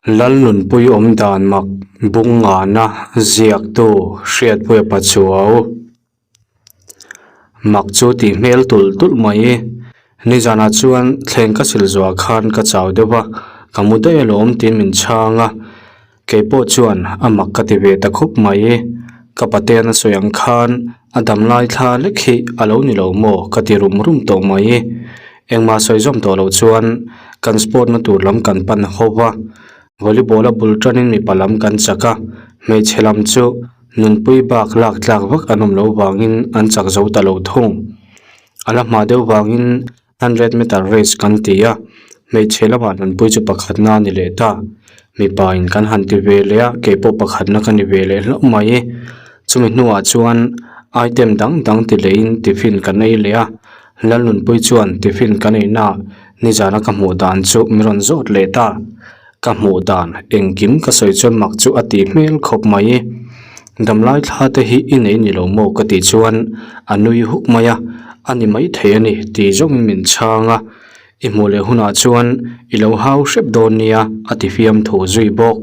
Lalnunpui awm dan mak bung ngana ziaktu Hriatpuia Pachuau. Mak chu tih hmel tulh tulh mai. Nizanah chuan thleng ka sil zuah khan ka chau deuh a, ka mu daih alawm tiin min chhang a. Kei pawh chuan a mak ka ti ve ta khawp mai. Ka patean a sawi ang khan a dam lai thla lek hi a lo ni lo maw ka ti rum rum tawh mai. Engmah sawi zawm tawh loh chuan kan sport na tur lam kan pan ho va, volleyball a bul tanin mipa lam kan chak a, hmeichhe lam chu nunpui bak lak tlak vak an awm loh vangin an chak zo ta lo thung. A la hma deuh vangin hundred meter race kan ti a, hmeichhe lamah nunpui chu pakhatna a ni leh ta. Mipa in kan han ti ve leh a, keipawh pakhatna ka ni ve leh hlauh mai. Chumi hnuah chuan item dang dang ti lehin tiffin kan ei leh a. Lalnunpui chuan tiffin kan ei na nizana ka hmuh dan chu min rawn zawt leh ta. Ka hmuh dan engkim ka sawi chuan mak chu a tih hmel khawp mai. Damlai thla te hi i nei ni lo maw ka tih chuan a nui huk mai a, a ni maithei a ni tih zawngin min chhang a. I hmuh leh hunah chuan i lo hau hrep dawn nia a ti fiam thu zui bawk.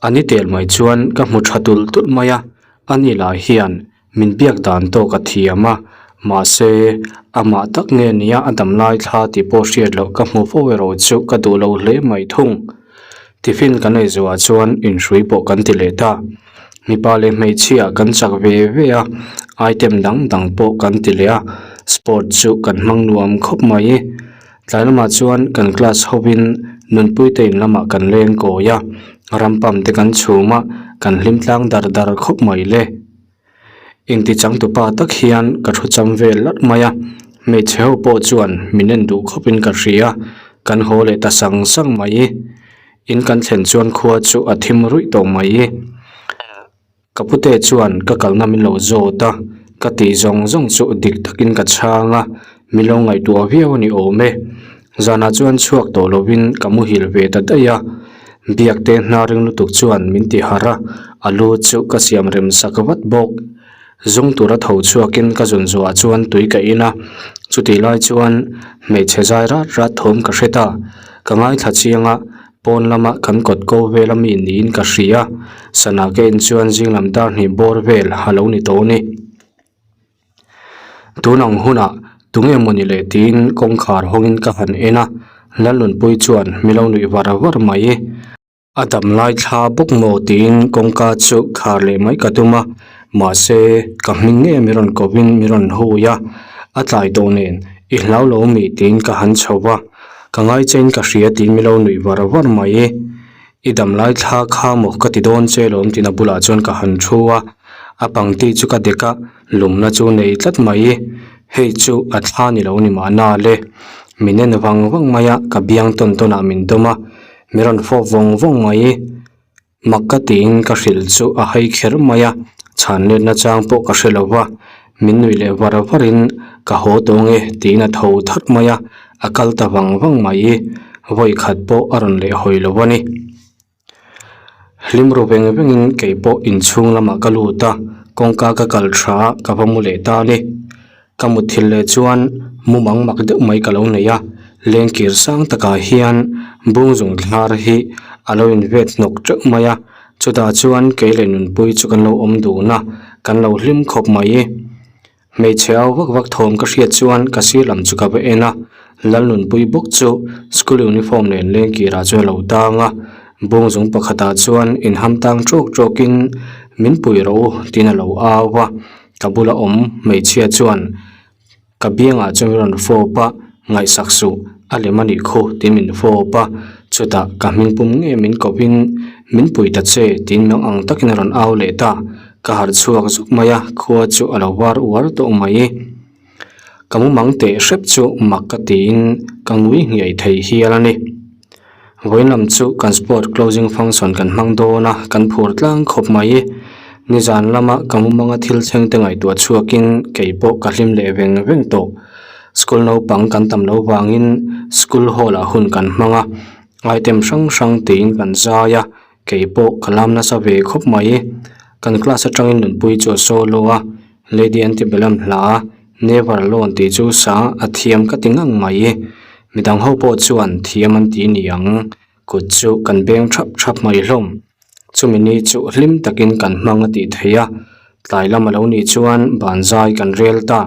A ni tel mai chuan ka hmu tha tulh tulh mai a, ani lah hian min biak dan tawk a thiam a, mahse amah tak nge nia a dam lai thla tih pawh hriat loh ka hmu fo erawh chu ka duh lo hle mai thung. Tiffin kan ei zuah chuan inhrui pawh kan ti leh ta. Mipa leh hmeichhia kan chak ve ve a, item dang dang pawh kan ti leh a, sport chu kan hmang nuam khawp mai. Tlai lamah chuan kan class hovin nunpuite in lamah kan leng kawi a, rampam te kan chhum a, kan hlim tlang dar dar khawp mai le. Inti changtupa tak hian ka thu cham vel lat mai a, hmeichhe ho pawh chuan min en duh khawpin ka hria, kan haw leh ta sang sang mai. In kan thlen chuan khua chu a thim ruih tawh mai. Ka pute chuan ka kalna min lo zawt a, ka tih zawng zawng chu dik takin ka chhang a, min lo ngaihtuah viau a ni awm e. Zanah chuan chhuak tawh lovin ka muhil ve ta daih a, biakte hna ring lutuk chuan min ti harh a, a lu chu ka siam rem sak vat bawk. Zung tura tho chhuakin ka zun zuah chuan tui ka in a, chutih lai chuan hmeichhe zai rat rat thawm ka hre ta, ka ngaithla chiang a, Pawn lama kan kawt ko vel ami niin ka hria, sana ka en chuan zinglam dar hnih bawr vel a lo ni tawh a ni. Tun ang hunah tunge mawni leh tiin kawngkhar hawngin ka han en a, Lalnunpui chuan mi lo nuih var var mai. A dam lai thla bawk maw tiin kawngka chu khar leh mai ka tum a, mahse ka hming nge mi rawn kovin mi rawn hui a, a tlai tawh nen i hlau lo mi tiin ka han chho va. Ka ngai chein ka hria tiin mi lo nuih var var mai. I dam lai thla kha maw ka ti dawn che lawm tiin a bulah chuan ka han thu a, a pangti chu ka dek a, lumna chu nei tlat mai. Hei chu a thla ni lo ni mahna le. Min en vang vang mai a, ka biang tawn tawnah min dawm a, mi rawn fawp vawng vawng mai. Mak ka tiin ka hrilh chu a hai kher mai a, chhan letna chang pawh ka hre lo va, min nuih leh var varin ka haw tawng e tiin a tho thawt mai a, a kal ta vang vang mai, vawi khat pawh a rawn leh hawi lo a ni. Hlim ru veng vengin kei pawh inchhung lamah ka lut a, kawngka ka kal tha a, ka va mu leh ta a ni. Ka mutthilh leh chuan mumang mak deuh mai ka lo nei a, lengkir sang takah hian bungzung thlar hi a lo invet hnawk teuh mai a, chutah chuan kei leh nunpui chu kan lo awm dun a, kan lo hlim khawp mai. Hmeichhe au vak vak thawm ka hriat chuan ka sir lam chu ka va en a, Lalnunpui bawk chu school uniform nen lengkirah chuan a lo tang a, bungzung pakhatah chuan inham tang tawk tawkin min pui rawh u tiin a lo au a. Ka bula awm hmeichhia chuan ka biangah chuan min rawn fawp a, ngaihsak suh a lem a nih khu tiin min fawp a, chutah ka hmingpum nge min kovin min pui ta che tiin meng ang takin a rawn au leh ta, ka harh chhuak zuk mai a, khua chu a lo var uar tawh mai. Ka mumang teh hrep chu mak ka tiin ka ngui nghiai thei hial a ni. Vawiin lam chu kan sport closing function kan hmang dawn a, kan phur tlang khawp mai. Nizan lama ka mumanga thil thleng te ngaihtuah chhuakin kei pawh ka hlim leh veng veng tawh. School naupang kan tam lo vangin school hall ah hun kan hmang a, item hrang hrang tiin kan zai a, kei pawh ka lam nasa ve khawp mai. Kan class atangin nunpui chu a solo a, Lady Antebellum hla Never Alone tih chu sa a thiam ka ti ngang mai. Midang ho pawh chuan thiam an ti ni ang. Kut chu kan beng thap thap mai hlawm. Chumi ni chu hlim takin kan hmang a tih theih a, tlai lam a lo nih chuan ban zai kan rel ta.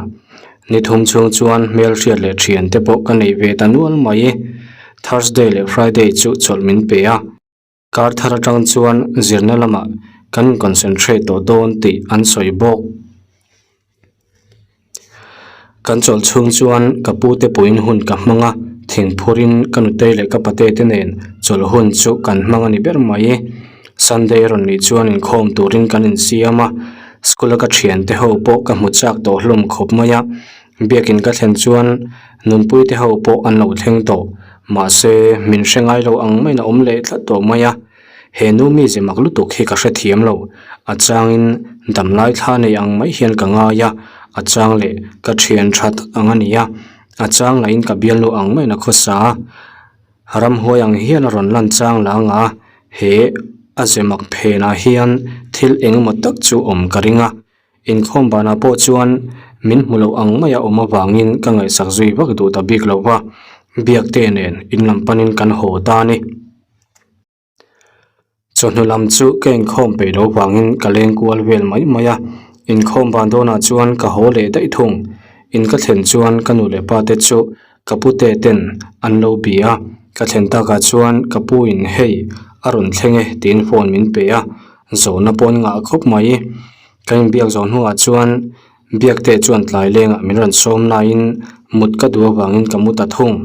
Ni thum chhung chuan hmelhriat leh thian te pawh ka nei ve ta nual mai. Thursday leh Friday chu chawlh min pe a. Kar thar atang chuan zirna lamah kan concentrate tawh dawn tih an sawi bawk. Kan chawlh chhung chuan ka pu te puiin hun ka hmang a, thingphurin ka nutei leh ka pate te nen chawlh hun chu kan hmang a ni ber mai. Sunday rawn nih chuan inkhawm turin kan insiam a, school a ka thiante ho pawh ka hmu chak tawh hlawm khawp mai a, biakin ka thlen chuan nunpui te ho pawh an lo thleng tawh, mahse min hre ngai lo ang maiin a awm leh tlat tawh mai a. He nu mize mak lutuk hi ka hrethiam lo, a changin damlai thla nei ang mai hian ka ngai a, a chang leh ka thian tha tak ang a ni a, a chang lahin ka bialnu ang maiin a khawsa a, ramhuai ang hian a rawn lan chang la anga he a ze mak phenah hian thil eng emaw tak chu awm ka ring a, inkhawm banah pawh chuan min hmu loh ang maia awm avangin ka ngaihsak zui vak duh ta bik lo va, Biakte nen in lam panin kan haw ta a ni. Chawhnu lam chu ka inkhawm peih loh vangin ka leng kual vel mai mai a, inkhawm van dawnah chuan ka haw leh daih thung. In ka thlen chuan ka nu leh pa te chu ka pute ten an lo bia a, ka thlen takah chuan ka pu in hei a rawn thleng e tiin phone min pe a, zawhna pawh an ngah khawp mai. Ka inbiak zawh hnuah chuan Biakte chuan tlai lengah min rawn sawm laiin mut ka duh avangin ka mu ta thung.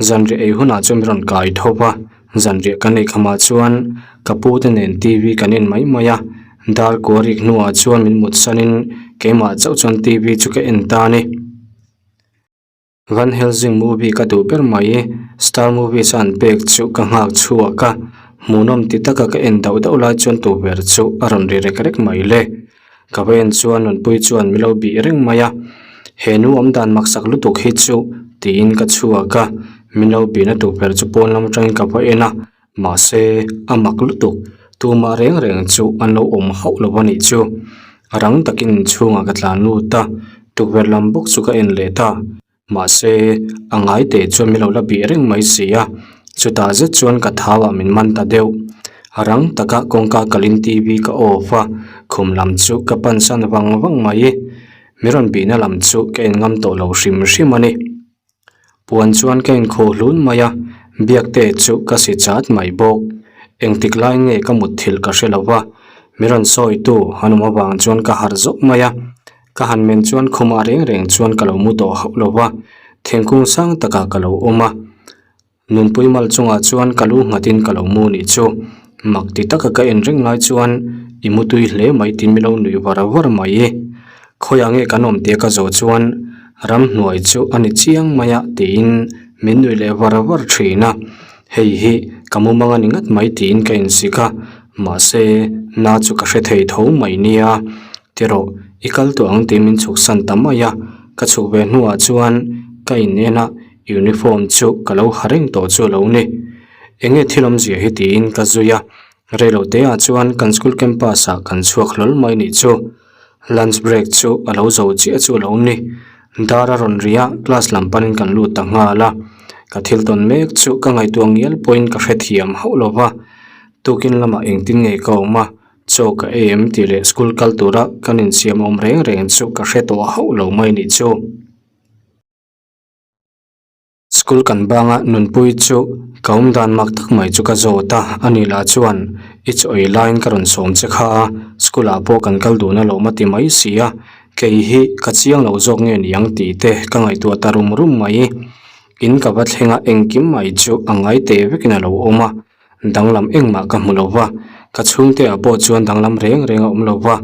Zanriah ei hunah chuan min rawn kai tho va, zanriah kan ei khamah chuan ka pu te nen T_V kan en mai mai a, dar kua rik hnuah chuan min mut sanin keimah chauh chuan T_V chu ka en ta a ni. Van Helsing movie ka duh ber mai, star movies a an pek chu ka nghak chhuak a, hmuhnawm ti taka ka en dauh dauh lai chuan tukverh chu a rawn ri rek rek mai le. Ka va en chuan Nunpui chuan min lo bih reng mai a, He nu awm dan maksak lutuk hi chu tiin ka chhuak a, min lo bihna tukverh chu pawn lam atangin ka va en a, mahse a mak lutuk, tumah reng reng chu an lo awm hauh lo a nih chu. A rang takin inchhungah ka tlan lut a, tukverh lam bawk chu ka en leh ta. Mahse, a ngai teh chuan min lo la bih reng mai si a, chutah zet chuan ka thau ah min man ta deuh. A rang taka kawngka kalin TV ka off a, khum lam chu ka pan san vang vang mai. Mi rawn bihna lam chu ka en ngam tawh lo hrim hrim a ni. Puan chuan ka inkhuh hlun mai a, Biakte chu ka si chat mai bawk. Engtik lai nge ka mutthilh ka hre lo va, mi rawn sawitu an awm avang chuan ka harh zawk mai a. Ka han men chuan khumah reng reng chuan ka lo mu tawh hauh lo va, thingkung sang takah ka lo awm a. Nunpui mal chungah chuan ka lu nghatin ka lo mu nih chu. Mak ti taka ka en reng lai chuan i mu tui hle mai tiin min lo nuih var var mai. Khawiah nge kan awm tia ka zawh chuan ramhnuai chu a ni chiang mai a tiin min nuih leh var var thin a. Hei hi ka mumang a ni ngat mai tiin ka insik a, mahse na chu ka hre thei tho mai nia. Ti rawh, i kal tawh ang tih min chhuk san ta mai a, ka chhuk ve hnuah chuan ka in en a, uniform chu ka lo ha reng tawh chu a lo ni. Enge thil awmzia hi tiin ka zui a, reilo te ah chuan kan school campus ah kan chhuak hlawl mai nih chu. Lunch break chu a lo zo chiah chu a lo ni. Dar a rawn ri a, class lam panin kan lut ta nghal a, ka thil tawn mek chu ka ngaihtuah ngial pawhin ka hrethiam hauh lo va, tukin lamah engtin nge ka awm a, Chaw ka ei em tih leh school kal tura kan insiam awm reng reng chu ka hre tawh hauh lo mai nih chu. School kan banga nunpui chu ka awm dan mak tak mai chu ka zawt a, ani lah chuan i chaw ei laiin ka rawn sawm che kha a, school ah pawh kan kal dun alawm a ti mai si a, kei hi ka chiang lo zawk nge niang tih te ka ngaihtuah ta rum rum mai. In ka va thleng a engkim mai chu a ngai teh vekin a lo awm a. Danglam engmah ka hmu lo va, ka chhungte ah pawh chuan danglam reng reng a awm lo va,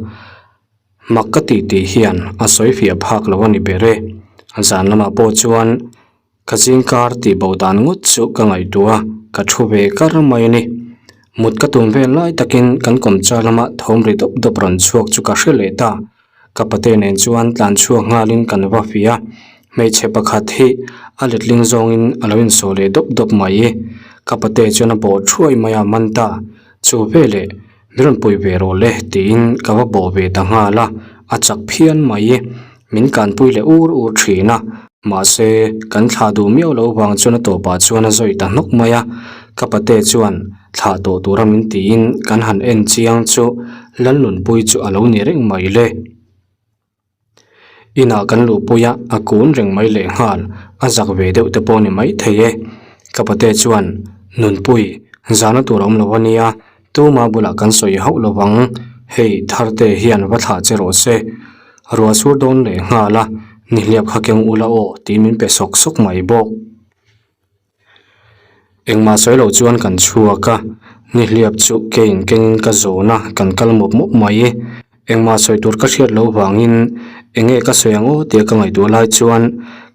mak ka tih tih hian a sawi fiah phak lo a ni ber e. Zan lamah pawh chuan ka zingkar tih bo dan ngawt chu ka ngaihtuah a, ka thu ve kar mai a ni. Mut ka tum vel lai takin kan kawmchar lama thawm ri dawp dawp rawn chhuak chu ka hre leh ta. Ka pate nen chuan tlan chhuak nghalin kan va fi a, hmeichhe pakhat hi a letling zawngin a lo insawh leh dawp dawp mai. Ka pate chuan a bawh thuai mai a, man ta, chu veleh min rawn pui ve rawh le tiin ka va bawh ve ta nghal a, a chak phian mai. Min kanpui leh ur ur thin a, mahse kan thlah duh miau loh vang chuan a tawpah chuan a zawi ta hnawk mai a. Ka pate chuan thlah tawh tura min tiin kan han en chiang chu Lalnunpuii chu a lo ni reng mai le. Inah kan luhpui a, a kun reng mai lehnghal, a zak ve deuh te pawh ni mai thei e. Ka pate chuan, Nunpui, zahna tur a awm lo a nia, tuma bulah kan sawi hauh lo vang, hei Tharte hian va thlah che rawh se. Ruah sur dawn lehnghal a, nihliap kha keng ula aw tiin min pe sawk sawk mai bawk. Engmah sawi loh chuan kan chhuak a, nihliap chu kein kengin ka zawn a, kan kal mawp mawp mai. Engmah sawi tur ka hriat loh vangin eng nge ka sawi ang aw tia ka ngaihtuah lai chuan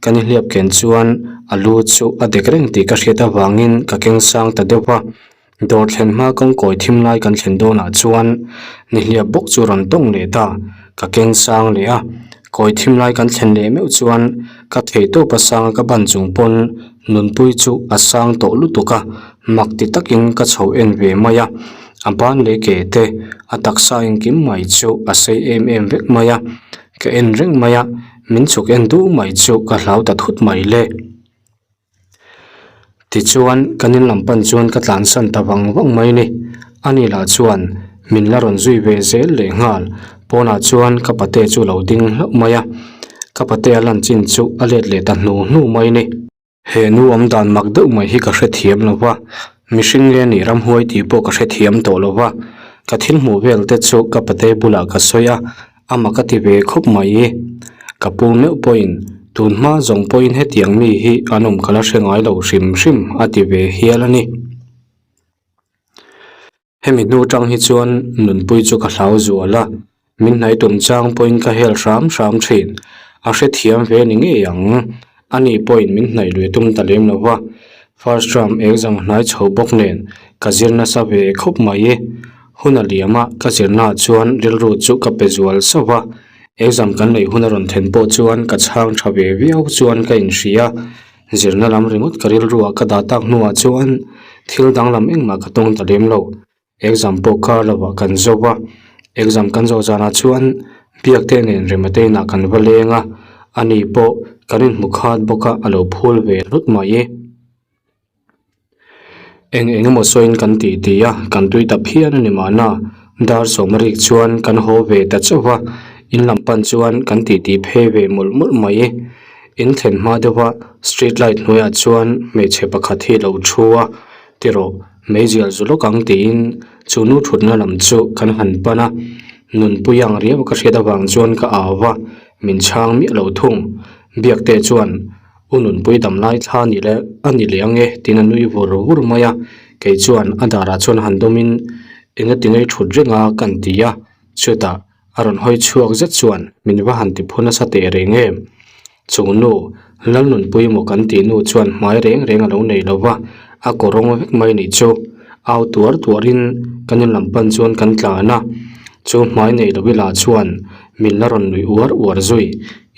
ka nihliap ken chuan a lu chu a dek reng tih ka hriat avangin ka keng sang ta deuh a. Dawr thlen hma kawngkawi thim lai kan thlen dawnah chuan nihliap bawk chu rawn tawng leh ta, ka keng sang leh a. Kawi thim lai kan thlen leh meuh chuan ka thei tawp a sanga ka ban chung pawn nunpui chu a sang tawh lutuk a, mak ti takin ka chho en ve mai a. A ban leh ke te, a taksa engkim mai chu a sei em em vek mai a, ka en reng mai a, min chhuk en duh mai chu ka hlau ta thut mai le. Tichuan, kan in lam pan chuan ka tlansan ta vang vang mai ni. Ani lah chuan min la rawn zui ve zel leh nghal. Pawnah chuan ka pate chu lo ding hlauh mai a, ka pate a lan chin chu a let leh ta hnu hnu mai ni. He nu awm dan mak deuh mai hi ka hrethiam lo va, mihring nge nih ramhuai tih pawh ka hrethiam tawh lo va. Ka thil hmuh vel te chu ka pate bulah ka sawi a, A mak a ti ve khawp mai. Ka pu meuh pawhin tun hma zawng pawhin hetiang mi hi an awm ka la hre ngai lo hrim hrim a ti ve hial a ni. Hemi hnu tang hi chuan nunpui chu ka hlau zual a, min hnai tum chang pawhin ka hel hram hram thin. A hrethiam ve ni ngei ang. Ani pawhin min hnaih lui tum ta lem lo va, first term exam hnai chho bawk nen ka zir nasa ve khawp mai. Hun a liam a, ka zirnaah chuan rilru chu ka pe zual sauh va, exam kan neih hun a rawn then pawh chuan ka chhang tha ve viau chuan ka inhria. Zirna lam ringawt ka rilruah ka dah tak hnuah chuan thil danglam engmah ka tawng ta lem lo. Exam pawh kar lovah kan zo va, exam kan zawh zanah chuan Biakte nen Remate inah kan va leng a, ani pawh kan inhmu khat bawk a, a lo phul ve hlut mai. Eng eng emaw sawiin kan tih tih a, kan tui ta phian a ni mahna, dar sawma rik chuan kan haw ve ta chauh va, in lam pan chuan kan tih tih phei ve mawlh mawlh mai. In thlen hma deuha street light hnuaiah chuan hmeichhe pakhat hi a lo thu a, Tirawh, meizial zu lawk ang tiin chu nu thutna lam chu kan han pan a, nunpui ang riau ka hriat avang chuan ka au va, min chhang miah lo thung. Biakte chuan, U nunpui dam lai thla ni le a ni leh ang e tiin a nui vur vur mai a, kei chuan a darah chuan han dawmin engati ngei thut reng a kan ti a, chutah a rawn hawi chhuak zet chuan min va han ti phu nasa teh reng em. Chu nu, Lalnunpui maw kan tih nu chuan hmai reng reng a lo nei lo va, a kaw rawng vek mai nih chu. Au tuar tuarin kan in lam pan chuan kan tlan a, chu hmai nei lo ila chuan min la rawn nuih uar uar zui.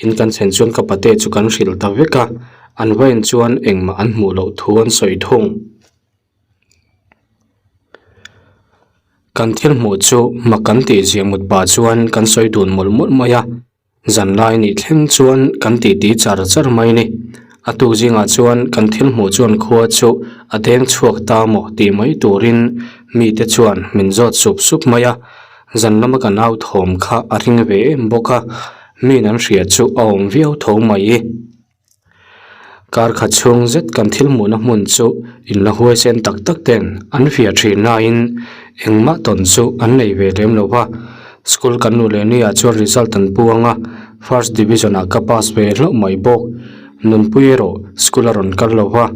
In kan thlen chuan ka pate chu kan hrilh ta vek a, an va en chuan engmah an hmuh loh thu an sawi thung. Kan thil hmuh chu mak kan tih zia mut pah chuan kan sawi dun mawlh mawlh mai a, zan lai nih thleng chuan kan titi char char mai a ni. A tuk zingah chuan kan thil hmuh chuan khua chu a deng chhuak ta maw tih mai turin mite chuan min zawt sup sup mai a, zan lama kan au thawm kha a ring ve em bawk a, min an hria chu a awm viau tho mai. Kar khat chhung zet kan thil hmuhna hmun chu inla huaisen tak tak ten an fiah thin laiin engmah tawn chu an nei ve lem lo va. School kan luh leh ni ah chuan result an puang a, first division ah ka pass ve hlauh mai bawk. Nunpui erawh school a rawn kal lo va,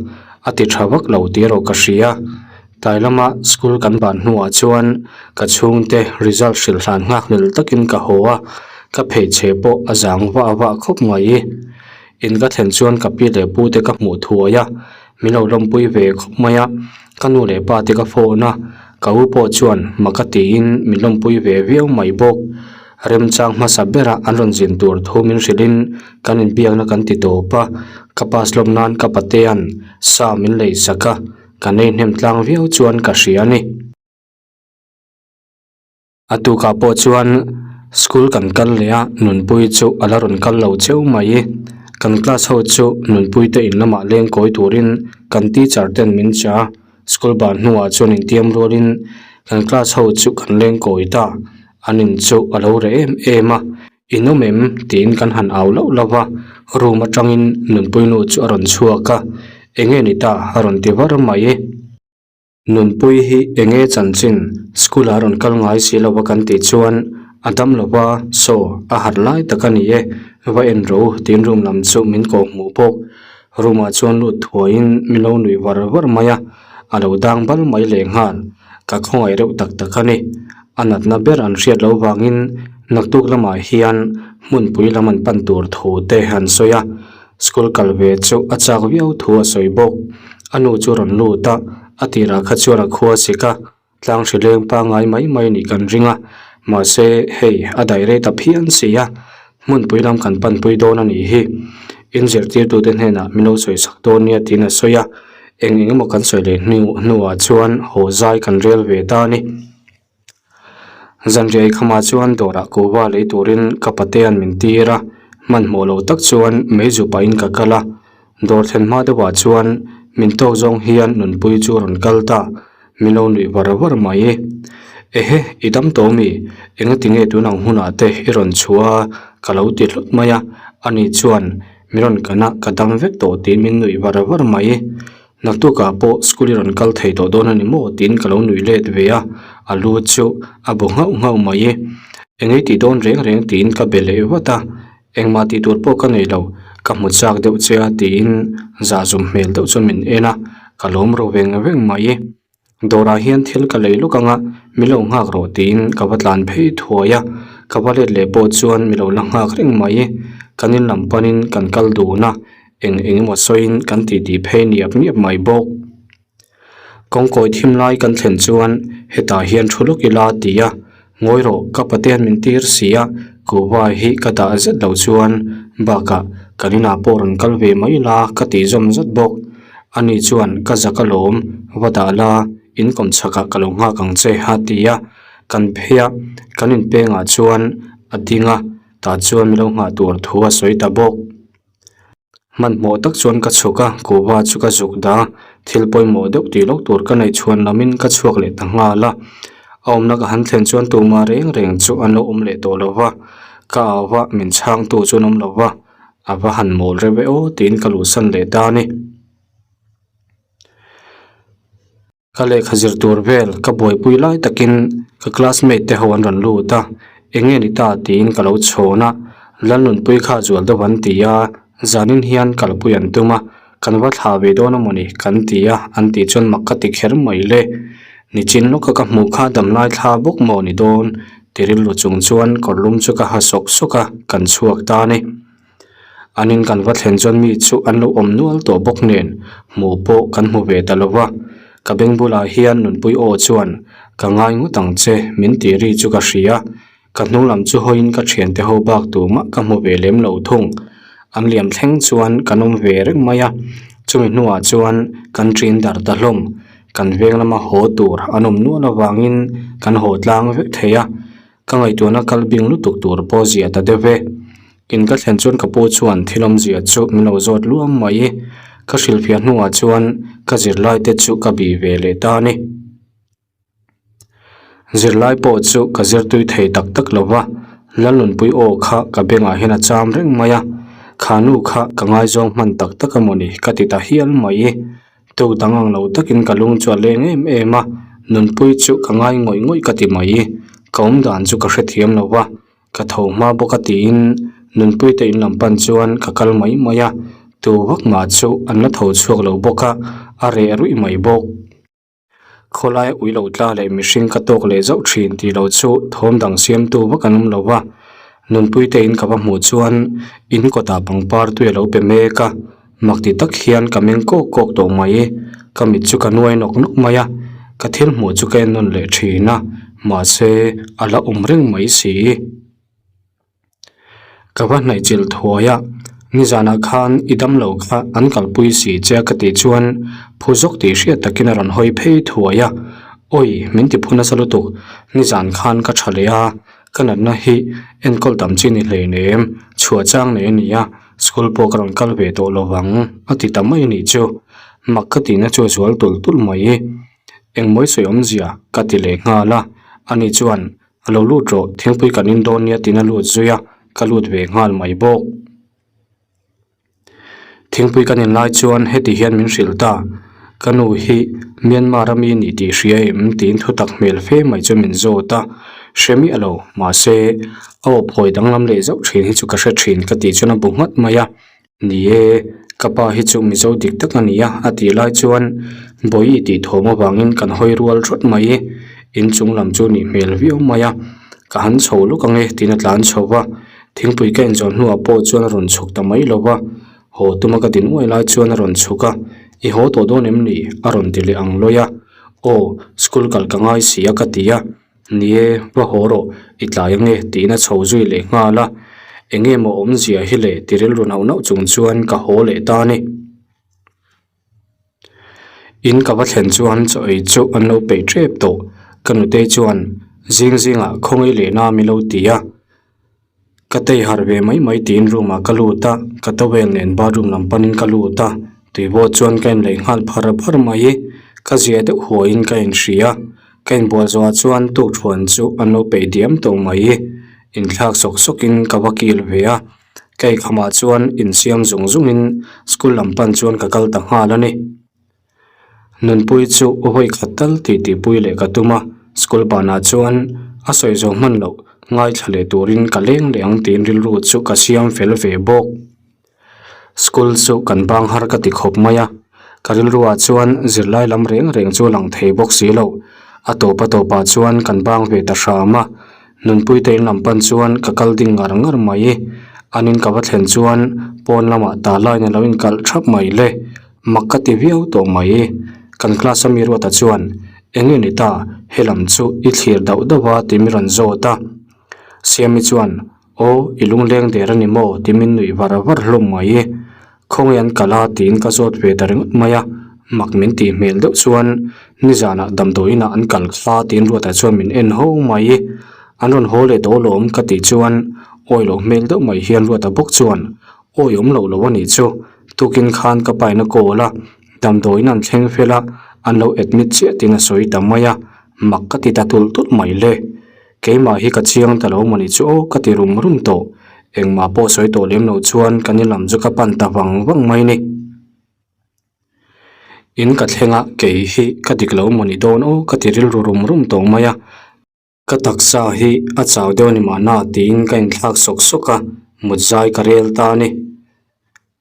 a ti tha vak lo tih erawh ka hria. Tlai lama school kan ban hnuah chuan ka chhungte result hrilh hlan nghak hlel takin ka haw a, ka pheichhe pawh a zang vah vah khawp mai. In ka thlen chuan ka pi leh pu te ka hmuh thuai a, min lo lawmpui ve khawp mai a, ka nu leh pa te ka phone a, ka u pawh chuan maka tiin min lawmpui ve viau mai bawk. Remchang hmasa bera an rawn zin tur thu min hrilhin kan inbiakna kan ti tawp a, ka pass lawm nan ka patea'n sa min lei sak a, Ka nei hnem tlang viau chuan ka hria a ni. A tukah pawh chuan school kan kal leh a, Nunpui chu a la rawn kal lo cheu mai. Kan class ho chu Nunpui te in lamah leng kawi turin kan teacher ten min cha. School ban hnuah chuan intiam rualin kan class ho chu kan leng kawi ta. An in chu a lo reh em em a, In awm em? tiin kan han au lauh lauh a, room atangin Nunpui nu chu a rawn chhuak a, Enge ni ta? a rawn ti var mai. Nunpui hi enge chanchin school ah rawn kal ngai si lo a kan tih chuan a dam lo va, saw a harh lai tak a ni e, va en rawh u tiin room lam chu min kawh hmuh bawk. Room ah chuan lut thuaiin min lo nuih var var mai a, a lo dang bal mai lehnghal. Ka khawngaih reuh tak tak a ni. A natna ber an hriat loh vangin naktuk lamah hian hmunpui lam an pan tur thu te an sawi a. School kal ve chu a chak viau thu a sawi bawk. A nu chu rawn lut a, a tirah kha chuan a khua sik a, tlang hri leng pangngai mai mai nih kan ring a, mahse hei a daih rei ta phian si a, hmunpui lam kan panpui dawn a nih hi. In zirtirtute hnenah min lo sawi sak dawn nia tiin a sawi a, eng eng emaw kan sawi leh hnuah chuan haw zai kan rel ve ta a ni. Zanriai khamah chuan dawrah kuhva lei turin ka patea'n min tir a, hmanhmawh lo tak chuan meizu pahin ka kal a. Dawr thlen hma deuhah chuan min tawk zawng hian nunpui chu a rawn kal ta, min lo nuih var var mai. Ehe, i dam tawh mi? Engati nge tun ang hunah te i rawn chhuah a? ka lo ti hlut mai a, ani chuan min rawn kan a, ka dam vek tawh tiin min nuih var var mai. Naktukah pawh school i rawn kal thei tawh dawn a ni maw tiin ka lo nuih let ve a, a lu chu a bu nghauh nghauh mai. Eng ei tih dawn reng reng tiin ka be leh vat a, engmah tih tur pawh ka nei lo, ka hmu chak deuh che a tiin zahzum hmel deuh chuan min en a, ka lawm ro veng veng mai. Dawrah hian thil ka lei lawk ang a, mi lo nghak rawh tiin ka va tlan phei thuai a, ka va let leh pawh chuan mi lo la nghak reng mai. Kan in lam panin kan kal dun a, eng eng emaw sawiin kan titi phei niap niap mai bawk. Kawngkawi thim lai kan thlen chuan hetah hian thu lawk ila ti a, Ngawi rawh, ka patean min tir si a, kuhva hi ka dah zet loh chuan bakah kan inah pawh rawn kal ve mai la ka tih zawm zat bawk. Ani chuan ka zak alawm, va dah la, in kawm chhakah ka lo nghak ang che a ti a, kan phei a, kan inpengah chuan a ding a, tah chuan min lo nghah tur thu a sawi ta bawk. Hmanhmawh tak chuan ka chhuk a, kuhva chu ka zuk dah a, thil pawimawh deuh tih loh tur ka neih chhuan lamin ka chhuak leh ta nghal a. A awmna ka han thlen chuan tumah reng reng chu an lo awm leh tawh lo va, ka au va, min chhangtu chu an awm lo va, a va han mawl reuh e aw tiin ka luhsan leh ta a ni. Ka lehkha zir tur vel ka buaipui lai takin ka classmate te ho an rawn lut a, eng nge ni ta tiin ka lo chhawn a, Lalnunpui kha zual deuh an ti a, zanin hian kalpui an tum a, kan va thlah ve dawn amawni kan ti a an tih chuan mak ka ti kher mai le. Nichin lawka ka hmuh kha damlai thla bawk maw ni dawn ti rilru chung chuan kawrlum chu ka ha sawk sawk a, kan chhuak ta a ni. An in kan va thlen chuan mi chu an lo awm nual tawh bawk nen hmuh pawh kan hmu ve ta lo va, ka beng bulah hian Nunpui aw chuan ka ngai ngawt ang che min tih ri chu ka hria, ka hnung lam chu hawiin ka thiante ho bak tumah ka hmu ve lem lo thung. An liam thleng chuan kan awm ve reng mai a, chumi hnuah chuan kan ṭin dar ta hlawm, kan veng lama haw tur an awm nual avangin kan haw tlang vek thei a. Ka ngaihtuahna kal bing lutuk tur pawh zia ta deuh e. In ka thlen chuan ka pu chuan thil awmzia chu min lo zawt luam mai. Ka hrilhfiah hnuah chuan ka zirlai te chu ka bih ve leh ta a ni. Zirlai pawh chu ka zir tui thei tak tak lo va, Lalnunpui aw kha ka bengah hian a cham reng mai a. Kha nu kha ka ngaizawng hman tak tak amawni ka ti ta hial mai. Tu dang ang lo takin ka lung chu a leng em em a, nunpui chu ka ngai ngawih ngawih ka ti mai. Ka awm dan chu ka hrethiam lo va, ka tho hma bawk a tiin nunpui te in lam pan chuan ka kal mai mai a, tu vak mah chu an la tho chhuak lo bawk a, a reh ruih mai bawk. Khawlai ui lo tla leh mihring ka tawk leh zauh thin tih lo chu thawm dang siamtu vak an awm lo va, nunpui te in ka va hmuh chuan in kawtah pangpar tui a lo pe mek a. Mak ti tak hian ka meng kawk kawk tawh mai, ka mit chu ka nuai nawk nawk mai a, ka thil hmuh chu ka en nawn leh thin a, mahse a la awm reng mai si. Ka va hnaih chilh thuai a, nizanah khan i damlo kha an kalpui si che a ka tih chuan phu zawk tih hriat takin a rawn hawi phei thuai a, awi min ti phu nasa lutuk, nizan khan ka tha leh a, ka natna hi enkawl tam chi ni hleinem, chhuah chang nei a ni a. School pawh ka rawn kal ve tawh lo vang a ti ta mai a nih chu. Mak ka tihna chu a zual tulh tulh mai. Engmawi sawi awmzia ka ti leh nghal a, ani chuan a lo lut rawh, thingpui kan in dawn nia tiin a lut zui a, ka lut ve nghal mai bawk. Thingpui kan in lai chuan heti hian min hrilh ta, Ka nu hi Myanmar a mi nih tih hria em? tiin thutak hmel fe mai chu min zawt a, hre miah lo, mahse a aw phawi danglam leh zauh thin hi chu ka hre thin ka tih chuan a bu nghat mai a. Ni e, ka pa hi chu Mizo dik tak a ni a, a tih lai chuan Bawihi tih thawm avangin kan hawi rual thawt mai. Inchung lam chu nih hmel viau mai a, ka han chho lawk ang e tiin a tlan chho va. Thingpui ka inzawn hnuah pawh chuan a rawn chhuk ta mai lo va, haw tuma ka din uai lai chuan a rawn chhuk a, I haw tawh dawn em ni? a rawn ti leh ang lawi a, Aw, school kal ka ngai si a ka ti a. Ni e, va haw rawh, i tlai ange tiin a chho zui leh nghal a, eng emaw awmzia hi le ti rilru nauh nauh chung chuan ka haw leh ta a ni. In ka va thlen chuan chaw ei chu an lo peih tep tawh, ka nutei chuan zing zingah khawngaih lehna min lo ti a. Ka tei harh ve mai mai tiin room ah ka lut a, ka towel nen bathroom lam panin ka lut a, tui pawh chuan ka inleih nghal phar phar mai, ka zia deuh huaiin ka inhria, ka inbual zawhah chuan tukthuan chu an lo peih diam tawh mai, inthlak sawk sawkin ka va kil ve a, ka eikham ah chuan insiam zung zungin school lam pan chuan ka kal ta nghal a ni. Nunpui chu vawi khat tal tih tihpui leh ka tum a, school banah chuan a sawi zawh hman loh ngaithla leh turin ka leng leh ang tiin rilru chu ka siam fel ve bawk. School chu kan bang har ka ti khawp mai a, ka rilruah chuan zirlai lam reng reng chu a lang thei bawk si lo. A tawp a tawpah chuan kan bang ve ta hram a, Nunpui te in lam pan chuan ka kal ding ngar ngar mai. An in ka va thlen chuan pawn lamah ta line a lo inkalh thap mai le. Mak ka ti viau tawh mai. Kan class a mi Ruata chuan, Eng nge ni ta, he lam chu i thlir dauh dauh a tih min rawn zawt a. Siami chuan, Aw, i lungleng der a ni maw? tih min nuih var var hlawm mai. Khawnge an kal a tiin ka zawt ve ta ringawt mai a, mak min tih hmel deuh chuan nizanah damdawiinah an kal kha tiin Ruata chuan min en ho mai. An rawn haw leh tawh alawm ka tih chuan awi loh hmel deuh mai hian Ruata bawk chuan awi awm loh lo a nih chu, tukin khan ka paina call a, damdawiin an thleng fel a, an lo admit chiah tiin a sawi ta mai a, mak ka ti ta tulh tulh mai le. Keimah hi ka chiang ta lo mawni chu aw ka ti rum rum tawh. Engmah pawh sawi tawh lem lo chuan kan in lam chu ka pan ta vang vang mai ni. In ka thleng a kei hi ka dik lo mawni dawn aw ka ti rilru rum rum tawh mai a. Ka taksa hi a chau deuh a ni mahna tiin ka inthlak sawk sawk a, mut zai ka rel ta a ni.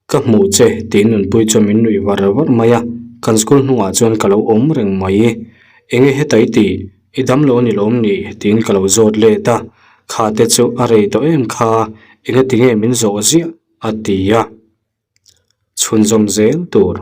Ka hmuh che tih nunpui chuan min nuih var var mai a, kan school hnungah chuan ka lo awm reng mai. Enge heta i tih? I dam lo a ni lawm ni? tiin ka lo zawt let a, kha te chu a rei tawh em kha, enge tinge min zawh ziah? a ti a, chhunzawm zel tur.